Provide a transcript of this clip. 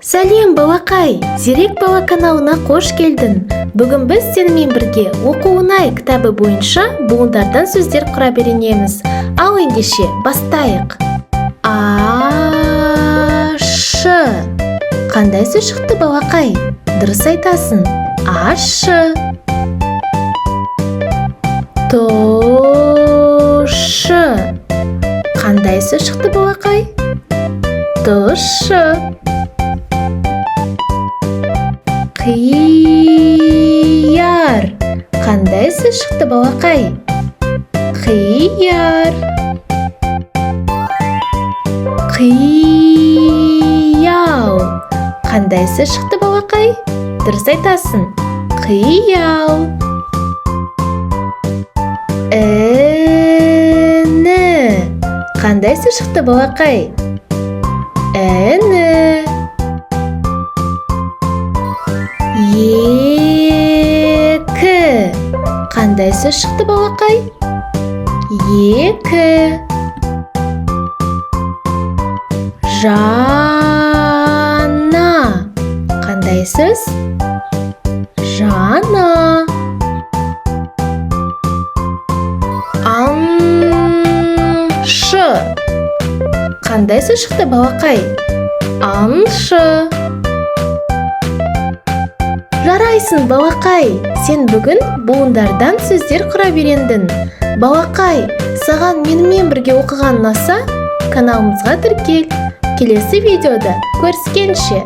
Сәлем, балақай! Зерек бала каналына қош келдің. Бүгін біз сенімен бірге «Оқу оңай» кітабы бойынша буындардан сөздер құра үйренеміз. Ал ендеше, бастайық. А, шы. Қандай сөз шықты, балақай? Дұрыс айтасың. Ащы. Тұшы. Қандай сөз шықты, балақай? Тұщы. Қияр. Қандай сөз шықты, балақай? Қияр. Қиял. Қандай сөз шықты, балақай? Дұрыс айтасың. Қиял. Іні. Қандай сөз шықты, балақай? Іні. Екі. Қандай сөз шықты, балақай? Екі. Жана. Қандай сөз? Жана. Аңшы. Қандай сөз шықты, балақай? Аңшы. Жарайсың, балақай! Сен бүгін буындардан сөздер құра үйрендің. Балақай, саған менімен бірге оқыған ұнаса, каналымызға тіркел. Келесі видеода көріскенше!